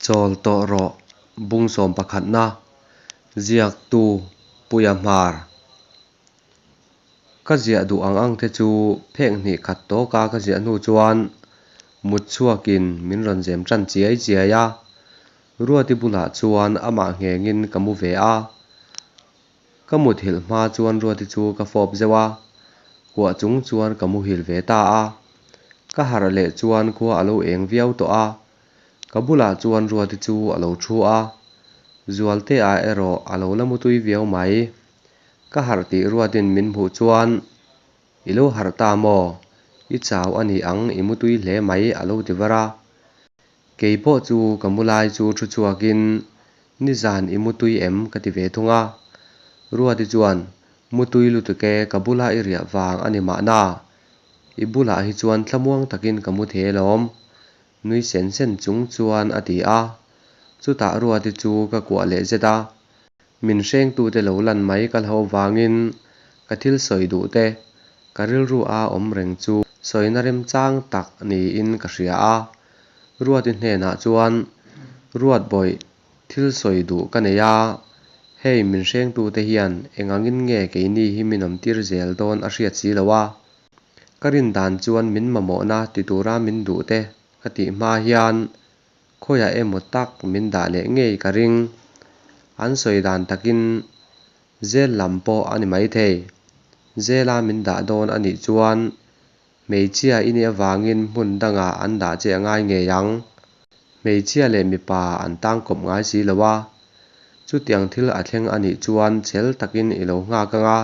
Chawl tawh rawh bung sawm pakhatna ziaktu Puia Hmar. Ka ziah duh ang ang te chu phek hnih khat tawka ka ziah hnu chuan mut chhuakin min rawn zem tan chiai chiai a, Ruati bulah chuan amah nghengin ka mu ve a. Ka muthilh hma chuan Ruati chu ka fawp zeuh a, kuah chung chuan ka muhil ve ta a. Ka harh leh chuan khua a lo eng viau tawh a, ka bulah chuan Ruati chu a lo thu a, Zualtea erawh a lo la mutui viau mai. Ka harh tih Ruatin min hmuh chuan, I lo harh ta maw? I chau a ni ang, i mutui hle mai a lo ti var a. Kei pawh chu ka mu lai chu thu chhuakin, Nizan i mutui em? ka ti ve thung a. Ruati chuan, Mutui lutuk e, ka bula i riah vang a ni mahna. I bulah hi chuan thlamuang takin ka mu thei alawm, nui sen sen chung chuan a ti a. Chutah Ruati chu ka kuah leh zet a. Min hrengtute lo lan mai ka hlauh vangin ka thil sawi duh te, ka rilru a awm reng chu sawina remchang tak niin ka hria a. Ruati hnenah chuan, Ruat bawih, thil sawi duh ka nei a, hei min hrengtute hian engangin nge keini hi min awmtir zel dawn a hriat si lo a. Ka rin dan chuan min mamawhna ti tura min duh te ka tih hma hian Khawiah emaw tak min dah leh ngei ka ring. An sawi dan takin Zel lam pawh a ni maithei. Zela min dah dawn a nih chuan hmeichhia i nih avangin hmun dangah an dah che a ngai ngei ang. Hmeichhia leh mipa an tang kawp ngai si lo a. Chutiang thil a thleng a nih chuan chhel takin i lo nghak ang a,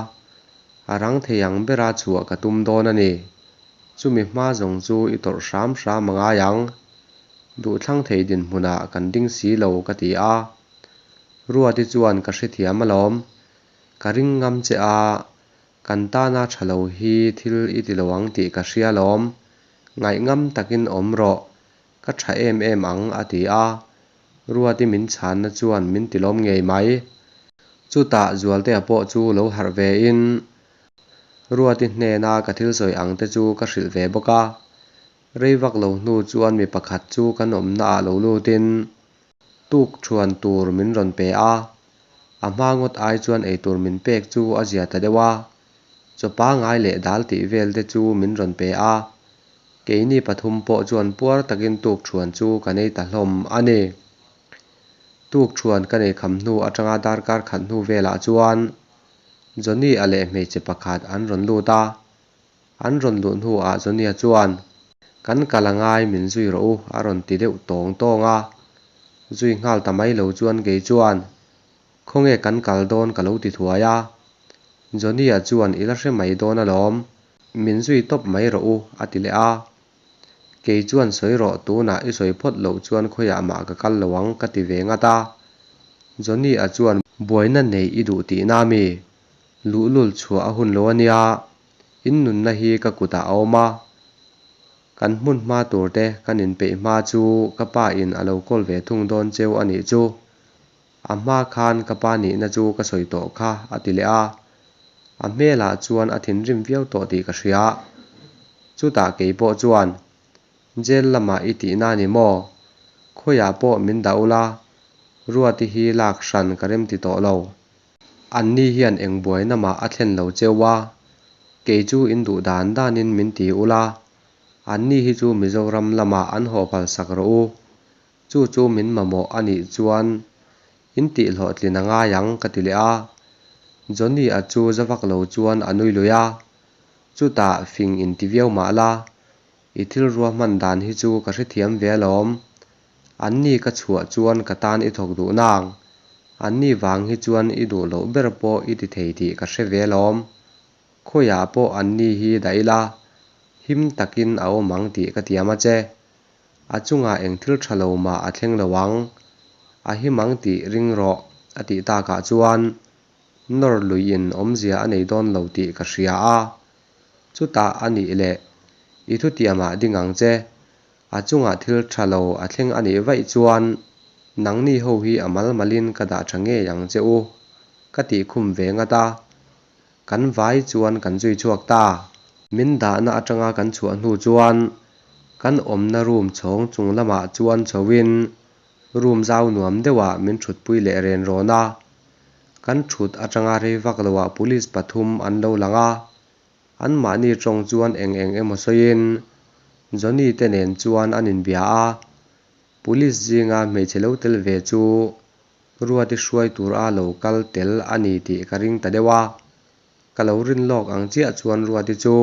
a rang thei ang bera chhuah ka tum dawn a ni. Chumi hma zawng chu i tawrh hram hram a ngai ang. Duhthlang thei dinhmunah kan ding si lo ka ti a. Ruati chuan ka hrethiam alawm. Ka ring ngam che a, kan tana tha lo hi thil i ti lo ang tih ka hria alawm. Ngaihngam takin awm rawh, ka tha em em ang a ti a. Ruati min chhanna chuan min tilawm ngei mai. Chutah Zualtea pawh chu lo harh vein Ruati hnena ka thil sawi ang te chu ka hrilh ve bawk a. Rei vak lo hnu chuan mi pakhat chu kan awmna ah lo lutin tuk thuan tur min rawn pe a, a hma ngawt ai chuan eitur min pek chu a zia ta deuh a, chaw pangai leh dal tih vel te chu min rawn pe a, keini pathum pawh chuan puar takin tuk thuan chu kan ei ta hlawm a ni. Tuk thuan ka nei kham hnu atanga darkar khat hnu velah chuan Johnny-a leh hmeichhe pakhat an rawn lut a, An rawn luh hnuah Johnny-a chuan, Kan kal a ngai min zui rawh u a rawn ti deuh tawng tawng a. Zui nghal ta mai lo chuan kei chuan, Khawnge kan kal dawn ka lo ti thuai a. Johnny-a chuan I la hre mai dawn alawm, min zui tawp mai rawh u a ti leh a. Kei chuan sawi rawh tunah i sawi phawt loh chuan khawiah mah ka kal lo ang ka ti ve ngat a. Johnny-a chuan Buaina neih i duh tihna mi? Luhlul chhuah a hun lo a nia, in nunna hi ka kutah a awm a, kan hmun hma tur te kan inpeih hma chu ka pa in a lo kawl ve thung dawn cheu a nih chu. A hma khan ka pa nihna chu ka sawi tawh kha a ti leh a, a hmelah chuan a thinrim viau tawh tih ka hria. Chutah kei pawh chuan Jail lamah i tihna a ni maw? Khawiah pawh min dah ula, Ruati hi lak hran ka remti tawh lo. Anni hian eng buaina mah a thlen lo cheu a, kei chu in duh dan danin min ti ula, anni hi chu Mizoram lamah an haw phal sak rawh u. Chu chu min mamawh a nih chuan in tih hlawhtlin a ngai ang ka ti leh a. Johnny-a chu za vak lo chuan a nui lui a, chutah fing in ti viau mah la, i thil ruahman dan hi chu ka hrethiam ve alawm. Anni ka chhuah chuan ka tan i thawk duh nang. Anni vang hi chuan i duh loh ber pawh i ti thei tih ka hre ve alawm. Khawiah pawh anni hi dah ila, him takin a awm ang tih ka tiam a che. A chungah eng thil tha lo mah a thleng lo ang. A him ang tih ring rawh a tih takah chuan nawr luiin awmzia a nei dawn lo tih ka hria a. Chutah a nih leh i thutiamah ding ang che. A chungah thil tha lo a thleng a nih vaih chuan nangni ho hi a mal malin ka dah tha ngei ang che u, ka tih khum ve ngat a. Kan vai chuan kan zui chhuak ta. Min dahna atanga kan chhuah hnu chuan kan awmna room chhawng chung lamah chuan chhoin. Room zau nuam deuhah min thutpui leh ren rawn a. Kan thut atanga rei vak loah police pathum an lo lang a, anmahni tawng chuan eng eng emaw sawiin Johnny te nen chuan an inbia a. Police zinga hmeichhe lo tel ve chu Ruati hruai tur a lo kal tel a ni tih ka ring ta deuh a. Ka lo rin lawk ang chiah chuan Ruati chu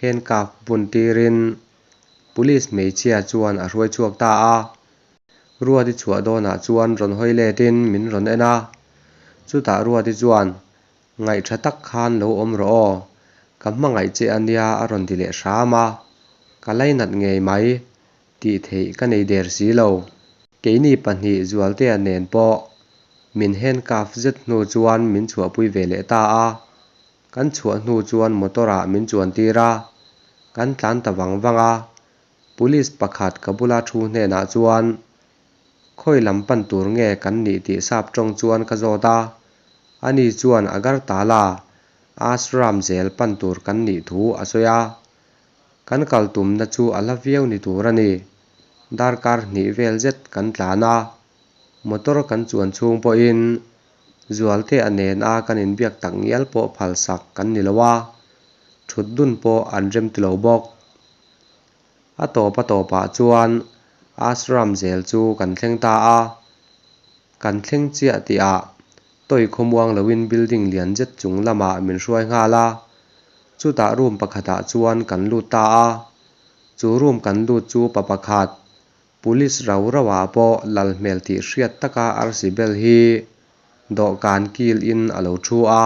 handcuff bun tirin Police hmeichhia chuan a hruai chhuak ta a. Ruati chhuah dawnah chuan rawn hawi letin min rawn en a. Chutah Ruati chuan, Ngaih tha tak khan lo awm rawh aw, ka hmangaih che a nia a rawn ti leh hram a. Ka lainat ngei mai, tih theih ka nei der si lo. Keini pahnih Zualtea nen pawh min handcuff zet hnu chuan min chhuahpui ve leh ta a. Kan chhuah hnu chuan motor ah min chuan tir a, kan tlan ta vang vang a. Police pakhat ka bula thu hnenah chuan khawi lam pan tur nge kan nih tih sap tawng chuan ka zawt a, ani chuan Agartala Ashram zel pan tur kan nih thu a sawi a. Kan kal tumna chu a hla viau ni tur a ni. Darkar hnih vel zet kan tlan a, motor kan chuan chhung pawhin Zualtea nena kan inbiak tak ngial pawh phalsak kan ni lo a, thut dun pawh an rem ti lo bawk. A tawp a tawpah chuan Ashram zel chu kan thleng ta a, kan thleng chiah tihah Tawi khawmuang loin building lian zet chung lamah min hruai nghal a, chutah room pakhatah chuan kan lut ta a, chu room kan lut chu pa pakhat Police rau rau ah pawh lal hmel tih hriat taka arsi bel hi dawhkan kil in a lo thu a,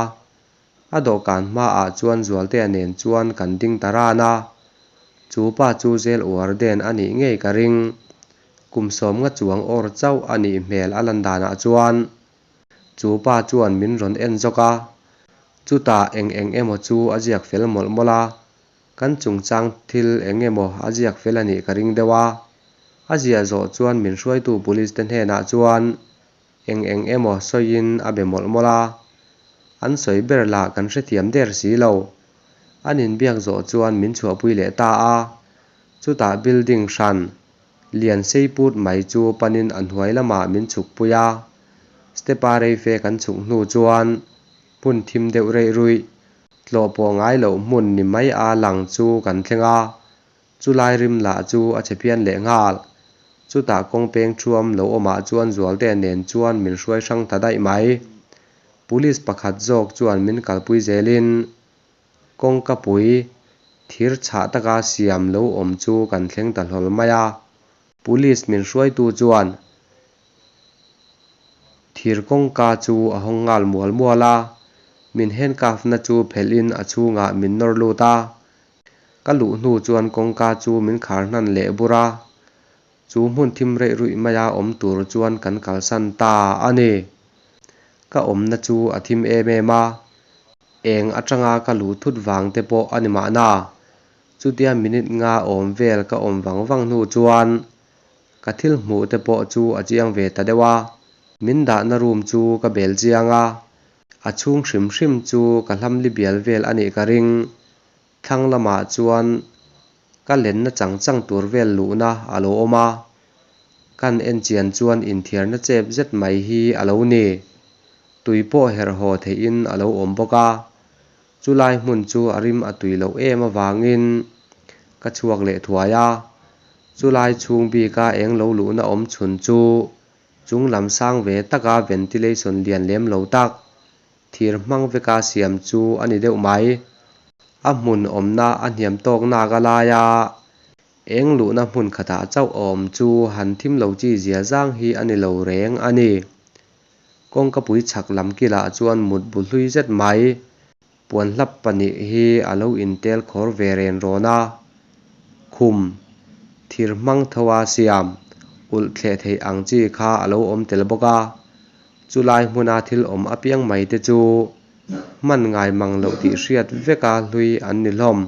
a dawhkan hmaah chuan Zualtea nen chuan kan ding ta ran a, chu pa chu jail warden a nih ngei ka ring, kum sawmnga chuang awr chauh a nih hmel a lan danah chuan. Chu pa chuan min rawn en zawk a, chutah eng eng emaw chu a ziak fel mawlh mawlh a, kan chungchang thil eng emaw a ziak fel a nih ka ring deuh a. A ziah zawh chuan min hruaitu police te hnenah chuan eng eng emaw sawiin a be mawlh mawlh a, an sawi ber lah kan hrethiam der si lo. An inbiak zawh chuan min chhuahpui leh ta a, chutah building hran Lian sei put mai chu panin a hnuai lamah min chhukpui a, step a rei fe kan chhuk hnu chuan hmun thim deuh reih ruih, tlawh pawh ngai loh hmun ni mai a lang chu kan thleng a, chulai rim lah chu a che phian leh nghal. Chutah kawng peng thuam lo awmah chuan Zualtea nen chuan min hruai hrang ta daih mai. Police pakhat zawk chuan min kalpui zelin Kawngkapui thir chhah taka siam lo awm chu kan thleng ta hlawl mai a. Police min hruaitu chuan thir kawngka chu a hawng nghal mual mual a, min handcuff na chu phelh in a chhungah min nawr lut a. Ka luh hnu chuan kawngka chu min khar hnan leh bur a, chu hmun thim reih ruih maia awm tur chuan kan kalsan ta a ni. Ka awmna chu a thim em em a, Eng atanga ka luh thut vang te pawh a ni mahna. Chutia minute nga awm vel ka awm vang vang hnu chuan ka thil hmuh te pawh chu a chiang ve ta deuh a. Min dahna room chu ka bel chiang a, a chhung hrim hrim chu ka hlamli bial vel a nih ka ring. Thlang lamah chuan ka lenna chang chang tur vel luhna a lo awm a, kan en chian chuan inthiarna chep zet mai hi a lo ni. Tui pawh herh haw theihin a lo awm bawk a, chulai hmun chu a rim a tui loh em avangin ka chhuak leh thuai a, chulai chhung bika eng lo luhna awm chhun chu chung lam sang ve taka ventilation lian lem lo tak, thir hmang veka siam chu a ni deuh mai. A hmun awmna a hniam tawk nak a lai a, eng luhna hmun khatah chauh a awm chu han thim lo chi zia zang hi a ni lo reng a ni. Kawngkapui chhak lam kilah chuan mut bu hlui zet mai. Puan hlap pahnih hi a lo intel khawr ve ren rawn a, khum, thir hmang tho a siam, ulh thleh theih ang chi kha a lo awm tel bawk a. Chulai hmuna thil awm apiang mai te chu hman ngai mang loh tih hriat veka hlui an ni hlawm.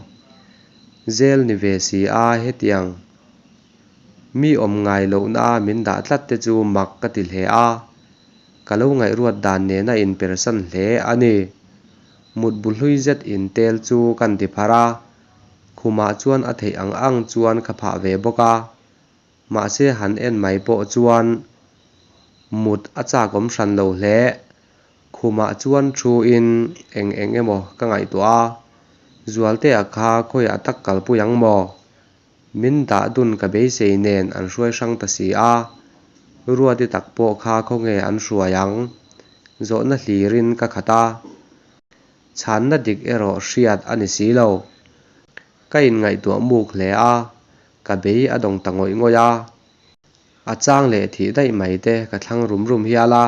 Zel ni ve si a hetiang mi awm ngai lohna min dah tlat te chu mak ka ti hle a. Ka lo ngaihruat dan nena inpersan hle a ni. Mutbu hlui zet intel chu kan ti pharh a, khumah chuan a theih ang ang chuan ka phah ve bawk a. Mahse han en mai pawh chuan Mut a chak awm hran lo hle. Khumah chuan thu in eng eng emaw ka ngaihtuah a, Zualtea kha khawiah tak kalpui ang maw? Min dah dun ka beisei nen an hruai hrang ta si a, Ruati tak pawh kha khawnge an hruai ang? Zawhna hlirin ka khat a, chhanna dik erawh hriat a ni si lo. Ka inngaihtuah muk hle a, ka bei a dawng ta ngawih ngawih a. A chang leh thih daih mai te ka thlang rum rum hial a,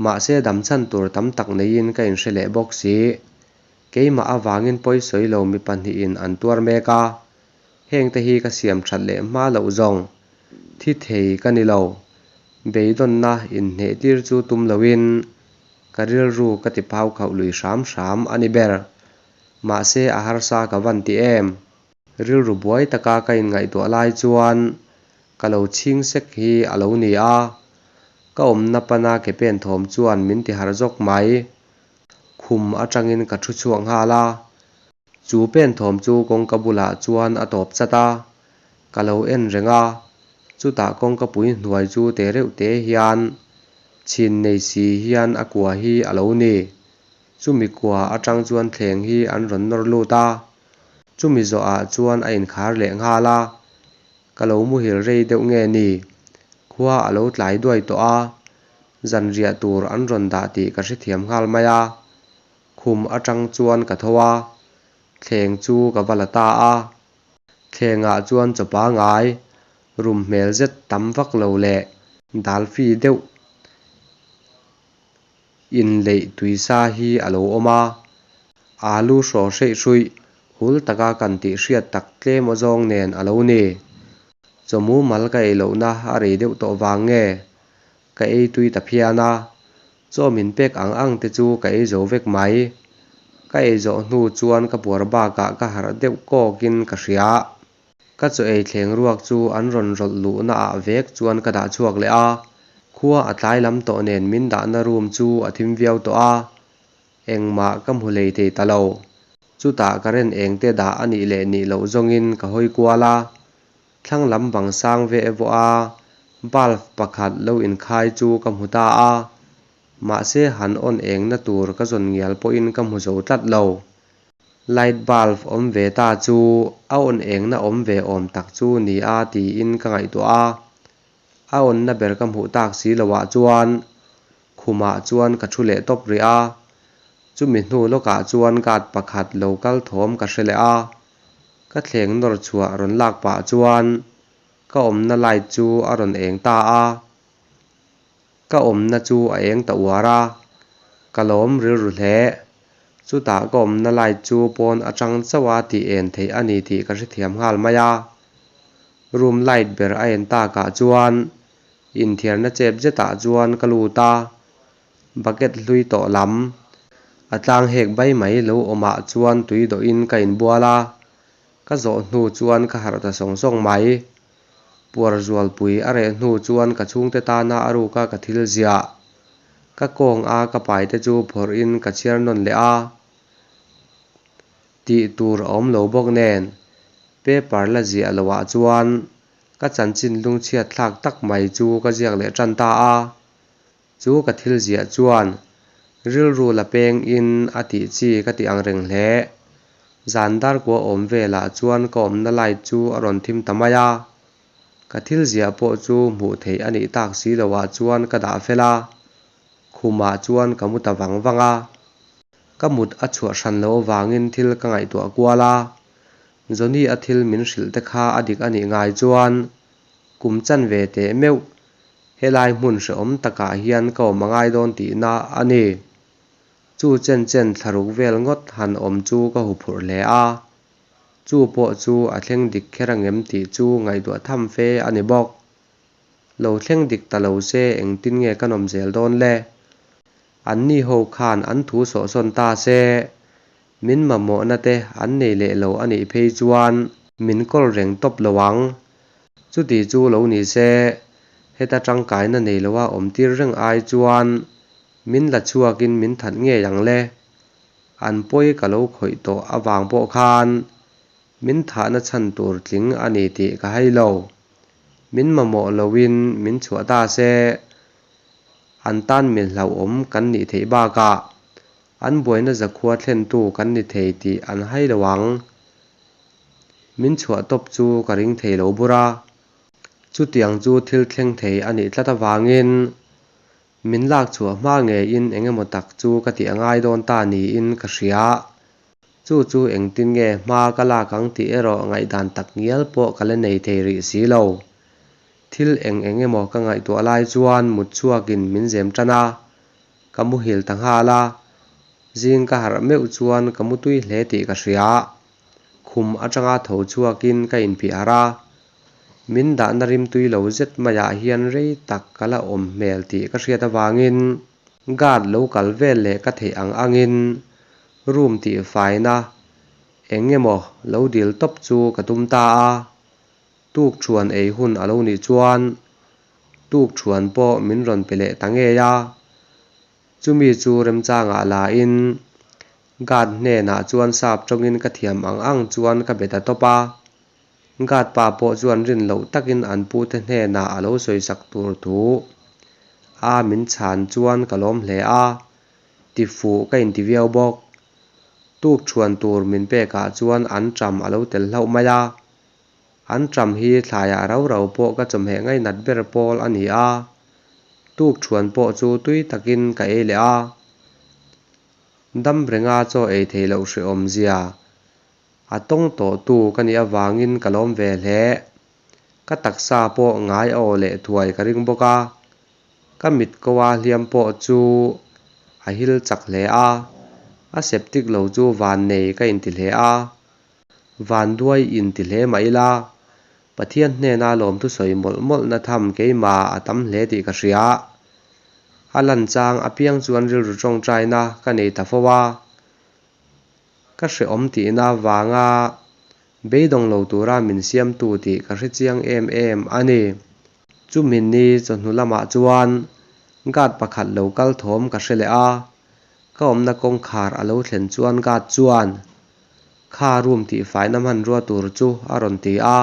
mahse dam chhan tur tam tak neiin ka inhre leh bawk si. Keimah avangin pawi sawi lo mi pahnihin an tuar mek a, hengte hi ka siam that leh hma loh zawng thi thei ka ni lo. Beidawnna inhneh tir chu tum loin ka rilru ka ti phau khauh lui hram hram a ni ber. Mahse a harsa ka van ti em? Rilru buai taka ka inngaihtuah lai chuan ka lo chhing sek hi a lo ni a, ka awmna pana ke pen thawm chuan min ti harh zawk mai. Khum atangin ka thu chhuak nghal a, chu pen thawm chu kawngka bulah chuan a tawp chat a, ka lo en reng a, chutah kawngka pui hnuai chu te reuh te hian chhin nei si hian a kua hi a lo ni. Chumi kua atang chuan thleng hi an rawn nawr lut a, Chumi zawhah chuan a inkhar leh nghal a, ka lo muhil rei deuh nge ni? Khua a lo tlai duai tawh a, zanriah tur an rawn dah tih ka hrethiam nghal mai a. Khum atang chuan ka tho a, thleng chu ka va la ta a. Thlengah chuan chaw pangai, rum hmel zet tam vak lo leh dalfi deuh Inleih tuisa hi a lo awm a, alu hraw hreih hruih hul taka kan tih hriat tak tlem aw zawng nen a lo ni. Chaw mumal ka ei lohna a rei deuh tawh vang nge ka ei tui ta phian a, chaw min pek ang ang te chu ka ei zo vek mai. Ka ei zawh hnu chuan ka puar bakah ka harh deuh kawkin ka hria. Ka chaw ei thleng ruak chu an rawn rawlh luhna ah vek chuan ka dah chhuak leh a, khua a tlai lam tawh nen min dahna room chu a thim viau tawh a, engmah ka hmu hlei thei ta lo. Chutah current eng te dah a nih leh nih loh zawngin ka hawi kual a, thlang lam bang sang ve evaw a bulb pakhat lo inkhai chu ka hmu ta a, mahse han on engna tur ka zawn ngial pawhin ka hmu zo tlat lo. Light bulb awm ve ta chu a on engna awm ve awm tak chu ni a tiin ka ngaihtuah a, a onna ber ka hmuh tak si loah chuan khumah chuan ka thu leh tawp rih a, chumi hnu lawkah chuan guard pakhat lo kal thawm ka hre leh a, ka thleng nawr chhuah rawn lak pah chuan ka awmna light chu a rawn eng ta a. Ka awmna chu a eng ta uar a, ka lawm rilru hle. Chutah ka awmna light chu pawn atang chauh a tih en theih a ni tih ka hrethiam nghal mai a. Room light ber a en takah chuan inthiarna chep zetah chuan ka lut a, bucket hlui tawh lam a tlang hek bai mai lo awmah chuan tui dawhin ka inbual a, ka zawh hnu chuan ka harh ta sawng sawng mai. Puar zualpui a reh hnu chuan ka chhungte tana a ruka ka thil ziah. Ka kawng a ka pai te chu phawrhin ka chhiar nawn leh a. Tih tur a awm lo bawk nen, paper la ziah loh ah chuan ka chanchin lungchhiat thlak tak mai chu ka ziak leh tan ta a. Chu ka thil ziah chuan rilru la peng in a tih chi ka ti ang reng hle. Zan dar kua awm velah chuan ka awmna light chu a rawn thim ta mai a. Ka thil ziah pawh chu hmuh theih a nih tak si loh ah chuan ka dah fel a, khumah chuan ka mu ta vang vang a. Ka mut a chhuah hran loh avangin thil ka ngaihtuah kual a, Johnny a thil min hrilh te kha a dik a nih ngai chuan kum chan ve teh meuh Helai hmun hrehawm takah hian ka awm a ngai dawn tihna a ni. Chu chen chen thlaruk vel ngawt han awm chu ka huphurh hle a. Chu pawh chu a thleng dik kher angem tih chu ngaihtuah tham fe a ni bawk. Lo thleng dik ta lo se engtin nge ka nawm zel dawn le? Anni ho khan an thu sawhsawn ta se, min mamawhna te an nei leh lo a nih phei chuan min kawl reng tawp lo ang. Chuti chu lo ni se, heta tangkaina nei loa awm tir reng ai chuan min la chhuakin min that ngei ang le. An pawi ka lo khawih tawh avang pawh khan min thahna chhan tur tling a ni tih ka hai lo. Min mamawh loin min chhuah ta se. An tan mi hlauhawm kan nih theih bakah an buaina zakhua thlentu kan ni thei tih an hai lo ang. Min chhuah tawp chu ka ring thei lo bur a. Chutiang chu thil thleng thei a nih tlat avangin min lak chhuah hma ngeiin eng emaw tak chu ka tih a ngai dawn ta niin ka hria. Chu chu engtin nge hma ka lak ang tih erawh ngaihdan tak ngial pawh ka la nei thei rih si lo. Thil eng eng emaw ka ngaihtuah lai chuan mut chhuakin min zem tan a, ka muhil ta nghal a. Zing ka harh meuh chuan ka mutui hle tih ka hria. Khum atanga tho chhuakin ka inphih harh a, min dahna rimtui lo zet maiah hian rei tak ka la awm hmel tih ka hriat avangin guard lo kal vel leh ka theih ang angin room tihfaina eng emaw lo dil tawp chu ka tum ta a. Tukṭhuan ei hun a lo nih chuan tukṭhuan pawh min rawn pe leh ta ngei a. Chumi chu remchangah la in guard hnenah chuan sap tawngin ka thiam ang ang chuan ka be ta tawp a. Guard pa pawh chuan rin loh takin an pute hnenah a lo sawisak tur thu a min chhan chuan ka lawm hle a, tifuh ka inti viau bawk. Tukṭhuan tur min pekah chuan an ṭam a lo tel hlauh mai a. An ṭam hi thlaiah rau rau pawh ka chawhmeh ngainat ber pawl a ni a, tukṭhuan pawh chu tui takin ka ei leh a. Dam renga chaw ei theih loh hrehawm zia a tawng tawhtu ka nih avangin ka lawm ve hle. Ka taksa pawh ngai a aw leh thuai ka ring bawk a, ka mit ko a hliam pawh chu a hil chak hle a, a septic lo chu vannei ka inti hle a. Vanduai in ti hle mah ila, Pathian hnena lawmthu sawi mawlh mawlhna tham keimah a tam hle tih ka hria. A lan chang apiang chuan rilru tawngtaina ka nei ta fo a. Ka hrehawm tihna vanga beidawng lo tura min siamtu tih ka hre chiang em em a ni. Chumi ni chawhnu lamah chuan guard pakhat lo kal thawm ka hre leh a. Ka awmna kawngkhar a lo thlen chuan guard chuan Kha room tihfaina hmanrua tur chu a rawn ti a,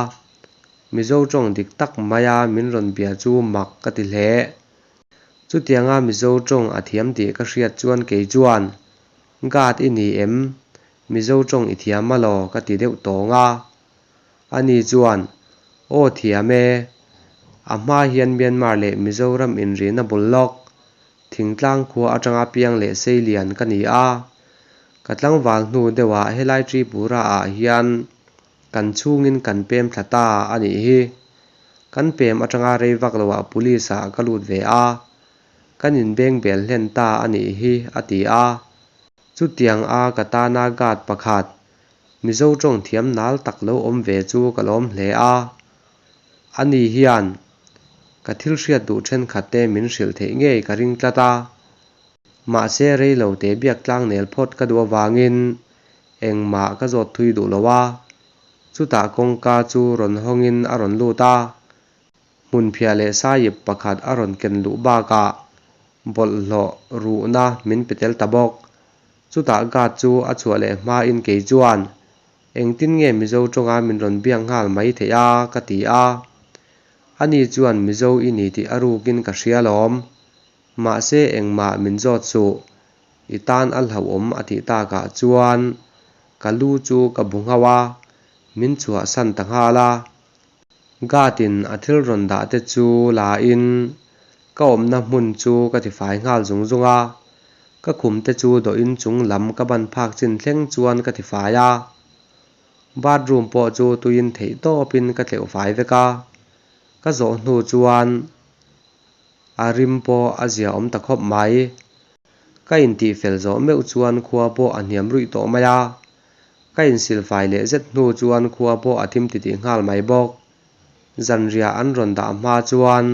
Mizo tawng dik tak maia min rawn bia chu mak ka ti hle. Chutianga Mizo tawng a thiam tih ka hriat chuan kei chuan, Guard i ni em? Mizo tawng i thiam alaw? ka ti deuh tawng a. Ani chuan, Aw thiam e. A hma hian Myanmar leh Mizoram inrihna bul lawk, Thingtlang khua atanga piang leh seilian ka ni a, ka tlangval hnu deuhah helai Tripura ah hian kan chhungin kan pem thla ta a nih hi. Kan pem atanga rei vak loah police ah ka lut ve a, kan inbeng bel hlen ta a nih hi a ti a. Chutiang a ka tana guard pakhat Mizo tawng thiam nal tak lo awm ve chu ka lawm hle a. Ani hian ka thil hriat duh thenkhat te min hrilh theih ngei ka ring tlat a. Mahse rei lo te biak tlang nel phawt ka duh avangin engmah ka zawt thui duh lo a. Chutah kawngka chu rawn hawngin a rawn lut a. Hmunphiah leh saiip pakhat a rawn ken luh bakah bawlhhlawh ruhna min pe tel ta bawk. Chutah guard chu a chhuah leh hmain kei chuan Engtin nge Mizo tawnga min rawn biak nghal mai theih a? ka ti a. Ani chuan Mizo i ni tih a rukin ka hria alawm. Mahse engmah min zawt suh, i tan a hlauhawm a tih takah chuan ka lu chu ka bu nghauh a, min chhuahsan ta nghal a. Guard-in a thil rawn dah te chu la in ka awmna hmun chu ka tifai nghal zung zung a, ka khum te chu dawhin chung lam ka ban phak chin thleng chuan ka tifai a. Bathroom pawh chu tuiin theih tawpin ka tleuh fai vek a, ka zawh hnu chuan a rim pawh a zia awm ta khawp mai. Ka intihfel zawh meuh chuan khua pawh a hniam ruih tawh mai a, Ka insilfai leh zet hnu chuan khua pawh a thim titih nghal mai bawk. Zanriah an rawn dah hma chuan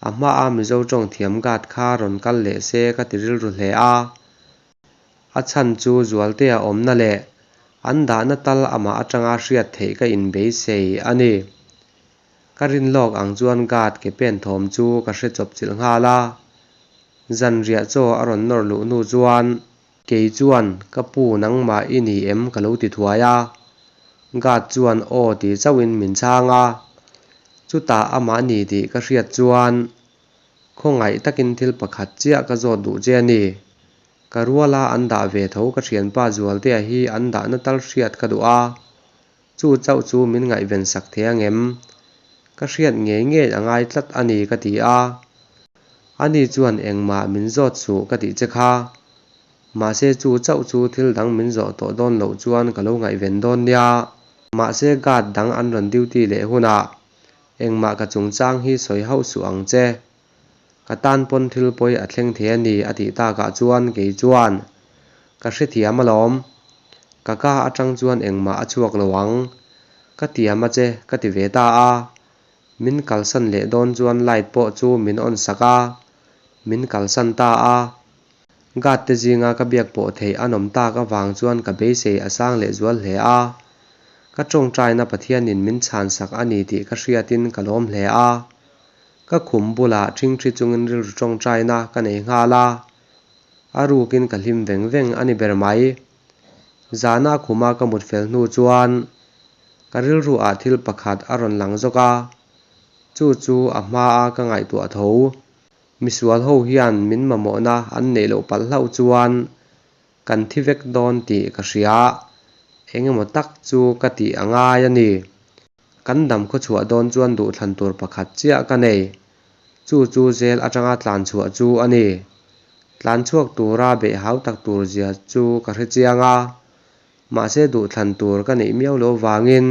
a hmaa Mizo tawng thiam guard kha rawn kal leh se ka ti rilru hle a. A chhan chu Zualtea awmna leh an dahna tal amah atanga hriat theih ka inbeisei a ni. Ka rin lawk ang chuan guard ke pen thawm chu ka hre chawp chilh nghal a. Zanriah chaw a rawn nawr luh hnu chuan Kei chuan, Ka pu nangmah i ni em? ka lo ti thuai a. Guard chuan aw ti chauhin min chhang a. Chutah amah ni tih ka hriat chuan, Khawngaih takin thil pakhat chiah ka zawt duh che a ni. Ka ruala an dah ve tho ka thianpa Zualtea hi an dahna tal hriat ka duh a, chu chauh chu min ngaihven sak thei angem? Ka hriat ngei ngei a ngai tlat a ni ka ti a. Ani chuan engmah min zawt suh ka tih che kha. Mahse chu chauh chu thil dang min zawh tawh dawn loh chuan ka lo ngaihven dawn nia. Mahse guard dang an rawn duty leh hunah engmah ka chungchang hi sawi hauh suh ang che. Ka tan pawn thil pawi a thleng thei a ni a tih takah chuan kei chuan ka hrethiam alawm. Ka ka atang chuan engmah a chhuak lo ang. Ka tiam a che ka ti ve ta a. Min kalsan leh dawn chuan light pawh chu min on sak a, min kalsan ta a. Guard te zinga ka biak pawh theih a nawm tak avang chuan ka beisei a sang leh zual hle a. Ka tawngtaina Pathianin min chhan sak a ni tih ka hriatin ka lawm hle a. Ka khum bulah ṭhingṭhi chungin rilru tawngtaina ka nei nghal a. A rukin ka hlim veng veng a ni ber mai. Zana khuma ka mut fel hnu chuan Ka rilru ah thil pakhat a rawn lang zawk a, chu chu a hma a ka ngaihtuah tho. Misual ho hian min mamawhna an neih loh palh hlauh chuan kan thi vek dawn tih ka hria, engemaw tak chu ka tih a ngai a ni. Kan dam khawchhuah dawn chuan duhthlan tur pakhat chiah ka nei, chu chu zel atanga tlan chhuah chu a ni. Tlan chhuak tura beih hau tak tur zia chu ka hre chiang a, Mahse duhthlan tur ka neih miau lo vangin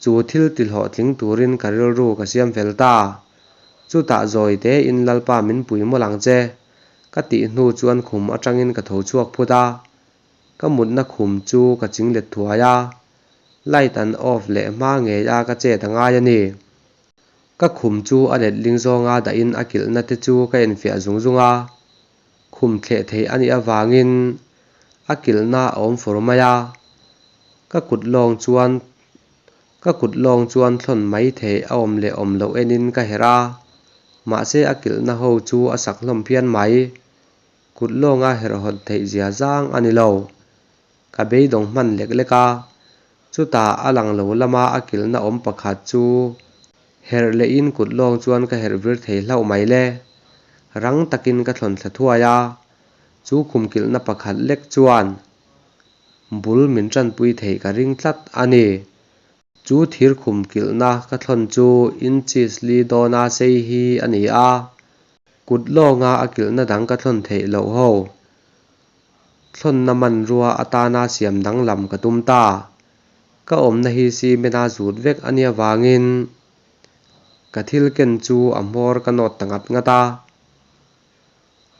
chu thil ti hlawhtling turin ka rilru ka siam fel ta. Chutah zawi tein Lalpa min pui mawlh ang che ka tih hnu chuan khum atangin ka tho chhuak phut a. Ka mutna khum chu ka ching let thuai a, light an off leh hma ngei a ka chet a ngai a ni. Ka khum chu a letling zawnga dahin a kilhna te chu ka enfiah zung zung a. Khum thleh theih a nih avangin a kilhna a awm fur mai a, ka kut lawng chuan ka kut lawng chuan thlawn mai theih a awm leh awm loh enin ka herh a, mahse a kilhna ho chu a sak hlawm phian mai. Kut lawnga herh hawn theih zia zang a ni lo. Ka beidawng hman lek lek a, chutah a lang lo lama a kilhna awm pakhat chu Herh lehin kut lawng chuan ka herh vir thei hlauh mai le. Rang takin ka thlawn thla thuai a, chu khum kilhna pakhat lek chuan bul min tanpui theih ka ring tlat a ni. Chu thir khum kilhna ka thlawn chu inches li dawna sei hi a ni a, kut lawnga a kilhna dang ka thlawn theih loh ho. Thlawnna hmanrua atana siam danglam ka tum ta. Ka awmna hi cement a zut vek a nia vangin ka thil ken chu a hmawr ka nawt ta ngat ngat a.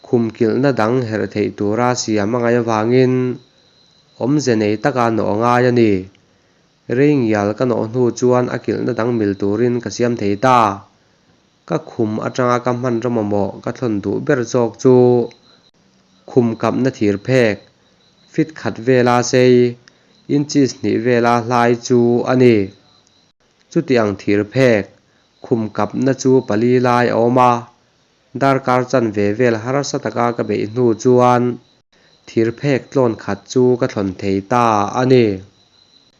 Khum kilhna dang herh theih tura siam a ngaih avangin awmze nei taka nawh a ngai a ni. Rei ngial ka nawh hnu chuan a kilhna dang mil turin ka siam thei ta. Ka khum atanga ka hmanraw mamawh ka thlawn duh ber zawk chu khum kapna thir phek, fit khat vela sei, inches hnih vela hlai chu a ni. Chuti ang thir phek, khum kapna chu pali lai a awm a, darkar chanve vel harsa taka ka beih hnu chuan thir phek tlawn khat chu ka thlawn thei ta a ni.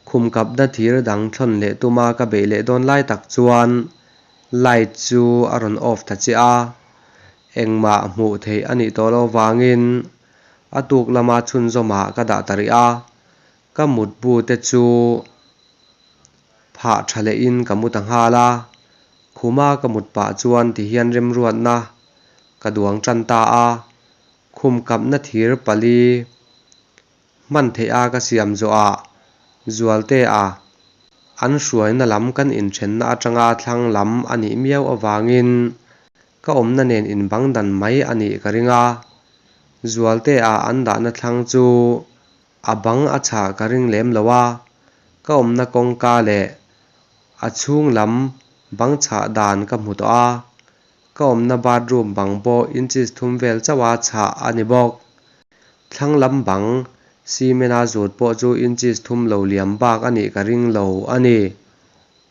Khum kapna thir dang thlawn leh tuma ka beih leh dawn lai tak chuan Light chu a rawn off ta chiah a, engmah hmuh theih a nih tawh loh vangin a tuk lama chhunzawmah ka dah ta rih a, ka mutbu te chu phah tha lehin ka mu ta nghal a, khuma ka mut pah chuan tihian remruatna ka duang tan ta a, khum kapna thir pali Hman theih a ka siam zawhah Zualtea an hruaina lam kan inthenna atanga thlang lam a nih miau avangin ka awmna nen inbang dan mai a nih ka ring a. Zualtea an dahna thlang chu a bang a chhah ka ring lem lo a, ka awmna kawngka leh a chhung lam bang chhah dan ka hmu tawh a. Ka awmna bathroom bang pawh inches thum vel chauha chhah a ni bawk. Thlang lam bang cement a zut pawh chu inches thum lo liam bak a nih ka ring lo a ni.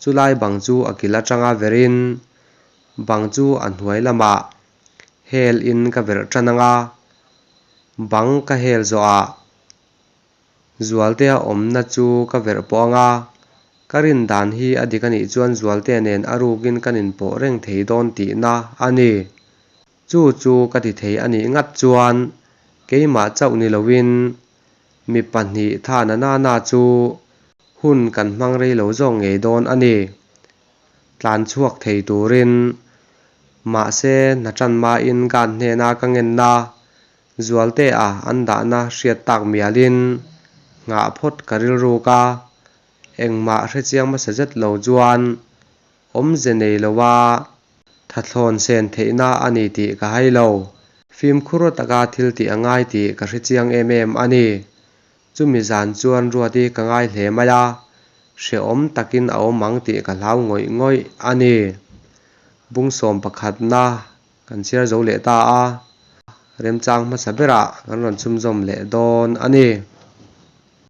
Chulai bang chu a kil atanga verin bang chu a hnuai lamah hel in ka verh tan anga, bang ka hel zawhah Zualtea awmna chu ka verh pawh anga, ka rin dan hi a dik a nih chuan Zualtea nen a rukin kan inpawh reng thei dawn tihna a ni. Chu chu ka ti thei a nih ngat chuan keimah chauh ni loin mi pahnih tha na na na chu hun kan hmang rei lo zawk ngei dawn a ni. Tlan chhuak thei turin mahse hna tan hmain guard hnena ka ngenna Zualtea an dahna hriat tak mialin nghah phawt ka rilruk a, engmah hrechiang hmasa zet lo chuan awmze nei loa thathlawn sen theihna a ni tih ka hai lo. Fimkhur taka thil tih a ngai tih ka hrechiang em em a ni. Chumi zan chuan Ruati ka ngai hle mai a, hrehawm takin a awm ang tih ka hlau ngawih ngawih a ni. Bungsawm pakhatna Kan chhiar zo leh ta a, remchang hmasa berah kan rawn chhunzawm leh dawn a ni.